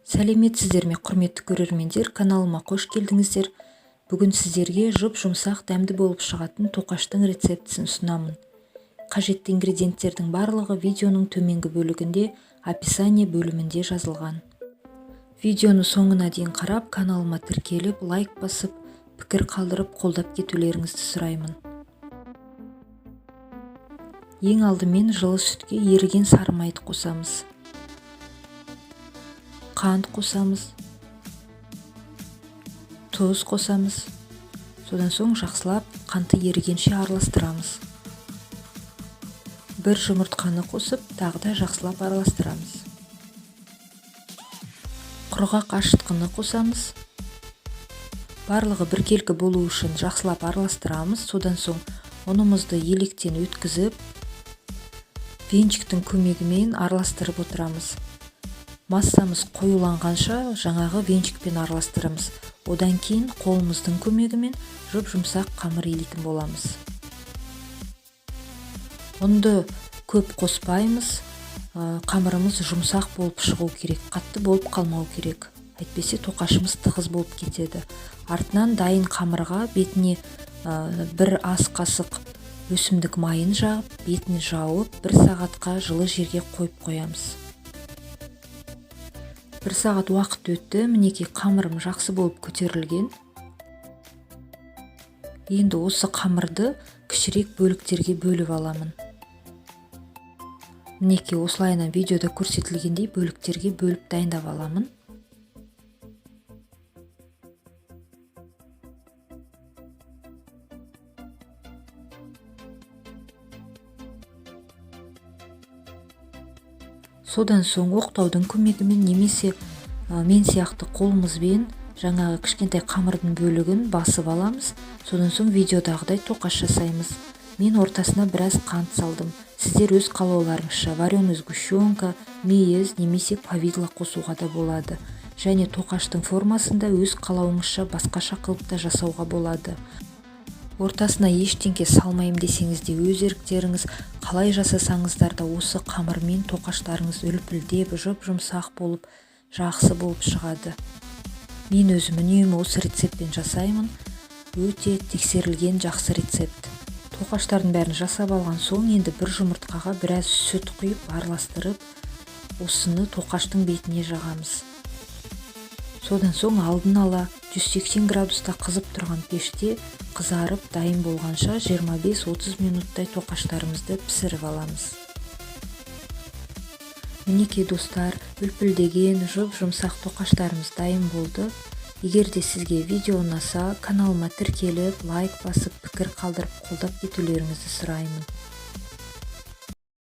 Сәлеметсіздер ме, құрметті көрермендер, каналыма қош келдіңіздер. Бүгін сіздерге жұп-жұмсақ дәмді болып шығатын тоқаштың рецептісін ұсынамын. Қажетті ингредиенттердің барлығы видеоның төменгі бөлігінде, описание бөлімінде жазылған. Видеоны соңына дейін қарап, каналыма тіркеліп, лайк басып, пікір қалдырып, қолдап кетулеріңізді сұраймын. Ең алдымен жылы сүтке еріген сары майды қосамыз. Қант қосамыз, тұз қосамыз. Содан соң жақсылап қанты ерігенше араластырамыз. Бір жұмыртқаны қосып, тағы да жақсылап араластырамыз. Құрғақ ашытқыны қосамыз. Барлығы біркелкі болу үшін жақсылап араластырамыз. Содан соң ұнымызды електен өткізіп, венчиктің көмегімен араластырып отырамыз. Массамыз қоюланғанша жаңағы венчикпен араластырамыз. Одан кейін қолымыздың көмегімен жұп-жұмсақ қамыр илейтін боламыз. Ұнды көп қоспаймыз, қамырымыз жұмсақ болып шығу керек, қатты болып қалмау керек. Әйтпесе тоқашымыз тығыз болып кетеді. Артынан дайын қамырға бетіне бір ас қасық өсімдік майын жағып, бетін жауып, бір сағатқа жылы жерге қойып қоямыз. Бір сағат уақыт өтті, мінекей қамырым жақсы болып көтерілген. Енді осы қамырды кішірек бөліктерге бөліп аламын. Мінекей осылайынан видеода көрсетілгендей бөліктерге бөліп дайындап аламын. Содан соң оқтаудың көмегімен немесе мен сияқты қолымызбен жаңағы кішкентай қамырдың бөлігін басып аламыз. Содан соң видеодағыдай тоқаш жасаймыз. Мен ортасына біраз қант салдым. Сіздер өз қалауларыңызша вареный сгущенка, мейіз немесе повидло қосуға да болады. Және тоқаштың формасында өз қалауыңызша басқаша қылып та жасауға болады. Ортасына ештеңке салмаймын десеңіз де өз еріктеріңіз, қалай жасасаңыздар да осы қамырмен тоқаштарыңыз үлпілдеп, жұп-жұмсақ болып, жақсы болып шығады. Мен өзім үнемі осы рецептпен жасаймын. Өте тексерілген жақсы рецепт. Тоқаштардың бәрін жасап алған соң енді бір жұмыртқаға біраз сүт құйып, араластырып, осыны тоқаштың бетіне жағамыз. Содан соң алдын ала 180 градуста қызып тұрған пеште қызарып дайын болғанша 25-30 минуттай тоқаштарымызды пісіріп аламыз. Мінекей достар, үлпілдеген жұп-жұмсақ тоқаштарымыз дайын болды. Егер де сізге видео ұнаса, каналыма тіркеліп, лайк басып, пікір қалдырып, қолдап кетулеріңізді сұраймын.